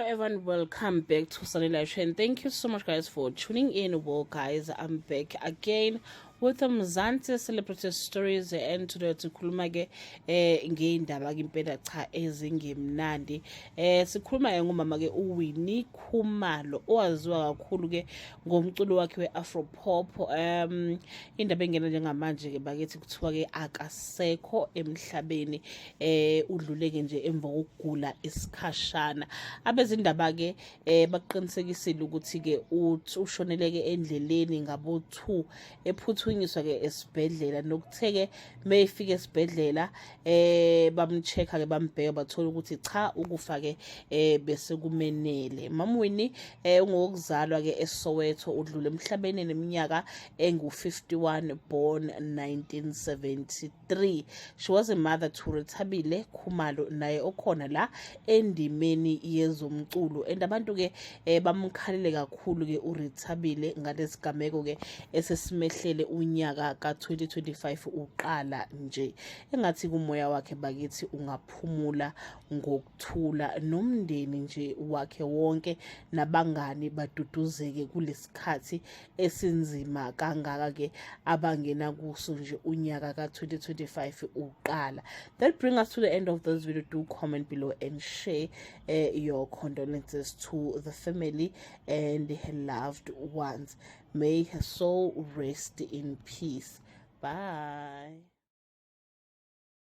Everyone, welcome back to Sunny Live and thank you so much, guys, for tuning in. Well, guys, I'm back again with the Mzansi Celebrity Stories and today sikhuluma ke ngeindaba ke impela cha ezingemnandi. Sikhuluma ke ngomama ke uWinnie Khumalo, owaziwa kakhulu ke ngomculo wakhe we-Afro pop. Indaba engena njengamanje ke bakithi, kuthiwa ke akasekho emhlabeni, udluleke nje emva kokugula isikhashana. Abezindaba ke baqinisekisile ukuthi ke ushoneleke endleleni ngabo 2, ephuthunyiswa ke esibhedlela, nokuthe ke mayefika esibhedlela bamcheck-a ke, bambheka, bathola ukuthi cha, ukufa ke bese kumenele. Mama Winnie ungokuzalwa ke eSoweto, udlule emhlabeni neminyaka engu-51, born 1973. She was a mother to Rethabile Khumalo, naye okhona la endimeni yezomculo, and abantu ke bamkhalele kakhulu ke uRethabile ngalesigameko ke esesimehlele unyaka ka-2025 uqala nje. Engathi kumoya wakhe bakithi ungaphumula ngokuthula, nomndeni nje wakhe wonke nabangani baduduzeke kulesikhathi esinzima kangaka ke abangena kuso nje unyaka ka-2025 uqala. That bring us to the end of this video. Do comment below and share your condolences to the family and her loved ones. May her soul rest in peace. Bye.